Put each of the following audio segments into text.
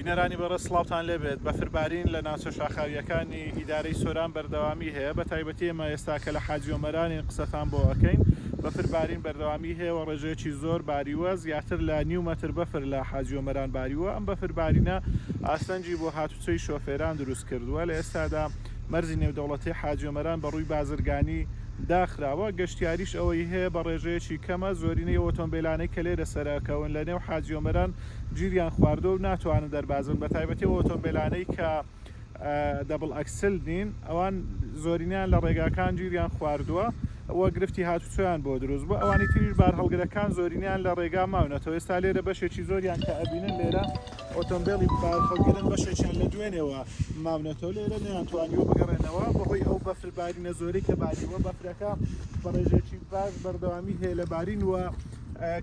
بینەرانی بەڕێز سڵاوتان لێبێت، بەفربارین لە ناوچە شاخاوییەکانی ئیدارەی سۆران بەردەوامی هەیە، بەتایبەتی ئێمە ئێستا کە لە حاجی ئۆمەرانین قسەتان بۆ ئەکەین، بەفر بارین بەردەوامی هەیە و ڕێژەیەکی زۆر باریوە، زیاتر لە نیو مەتر بەفر لە حاجی ئۆمەران باریوە، ئەم بەفر بارینە ئاستەنگی بۆ هاتوچۆی شۆفێران دروست کردووە، لە ئێستادا مەرزی نێودەوڵەتی حاجی ئۆمەران بە ڕووی بازرگانی داخراوە، گەشتیاریش ئەوەی هەیە بە ڕێژەیەکی کەمە، زۆرینەی ئەو ئۆتۆمبێلانەی کە لێرە سەرئەکەون لە نێو حاجی ئۆمەران گیریان خواردووە و ناتوانن دەرباز بن، بەتایبەتی ئەو ئۆتۆمبێلانەی کە double axle نین ئەوان زۆرینەیان لە ڕێگاکان گیریان خواردووە و گرفتی هاتوچۆیان بۆ دروست بوو، ئەوانی تریش بارهەڵگرەکان زۆرینەیان لە ڕێگا ماونەتەوە، ئێستا لێرە بەشێکی زۆریان کە ئەبینن لێرە ئۆتۆمبێلی بارهەڵگرن بەشێکیان لە دوێنێوە ماونەتەوە لێرە نەیانتوانیوە بگەڕێنەوە بەهۆی ئەو بەفر بارینە زۆرەی کە باریوە، بەفرەکە بە ڕێژەیەکی باش بەردەوامی هەیە لە بارین و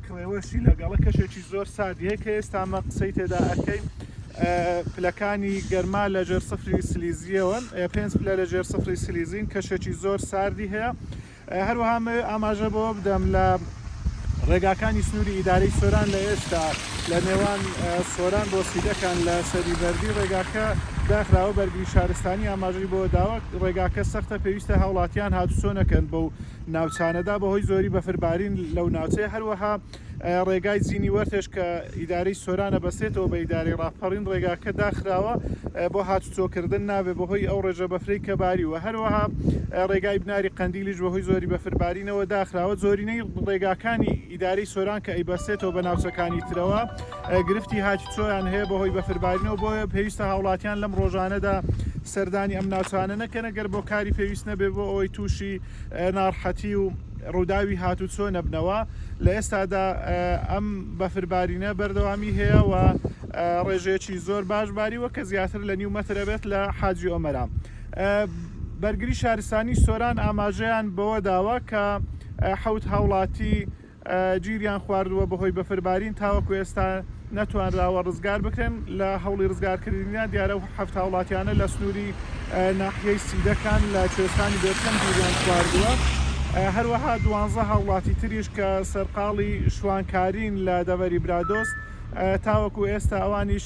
کڕێوەشی لەگەڵە کەشێکی زۆر ساردی هەیە کە ئێستا ئەمە قسەی تێدا ئەکەین پلەکانی گەرما لە ژێر سفری سلیزیەوەن پێنج پلە لە ژێر سفری سلیزین کەشێکی زۆر ساردی هەیە هەروەها ئاماژە بەوە بدەم لە ڕێگاکانی سنووری ئیدارەی سۆران لە ئێستا لە نێوان سۆران بۆ سیدەکان لە سەری بەردی ڕێگاکە داخراوە بەرگری شارستانی ئاماژەی بۆ داوە ڕێگاکە سەختە پێویستە هاوڵاتیان هاتوچۆ نەکەن بەو ناوچانەدا بەهۆی زۆری بەفربارین لەو ناوچەیە، هەروەها ڕێگای زینی وەرتێش کە ئیدارەی سۆران ئەبەستێتەوە بە ئیدارەی ڕاپەڕین ڕێگاکە داخراوە بۆ هاتوچۆکردن نابێ بەهۆی ئەو ڕێژە بەفرەی کە باریوە، هەروەها ڕێگای بناری قەندیلیش بەهۆی زۆری بەفربارینەوە داخراوە، زۆرینەی ڕێگاکانی ئیدارەی سۆران کە ئەیبەستێتەوە بە ناوچەکانی ترەوە گرفتی هاتوچۆیان هەیە بەهۆی بەفربارینەوە، بۆیە پێویستە هاوڵاتیان لەم ڕۆژانەدا سەردانی ئەم ناوچانە نەکەن گەر بۆ کاری پێویست نەبێ بۆ ئەوەی تووشی ناڕحەتی و ڕووداوی هاتوچۆ نەبنەوە، لە ئێستادا ئەم بەفربارینە بەردەوامی هەیە و ڕێژەیەکی زۆر باش باریوە کە زیاتر لە نیو مەتر ئەبێت لە حاجی ئۆمەرا. بەرگری شارستانی سۆران ئاماژەیان بەوە داوە کە حەوت هاوڵاتی گیریان خواردووە بەهۆی بەفربارین تاوەکو ئێستا نەتوانراوە ڕزگار بکرێن، لە هەوڵی ڕزگارکردنیان دیارە ئەو حەفت هاوڵاتیانە لە سنووری ناحیەی سیدەکان لە کوێستانی بێرکەم گیریان خواردووە، هەروەها دوانزە هاوڵاتی تریش کە سەرقاڵی شوانکارین لە دەڤەری برادۆست تاوەکو ئێستا ئەوانیش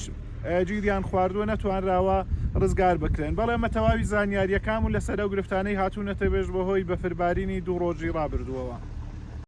گیریان خواردووە نەتوانراوە ڕزگار بکرێن. بەڵێ ئەمە تەواوی زانیارییەکان بوون لەسەر ئەو گرفتانەی هاتوونەتە پێش بەهۆی بەفربارینی دوو ڕۆژی ڕابردووەوە.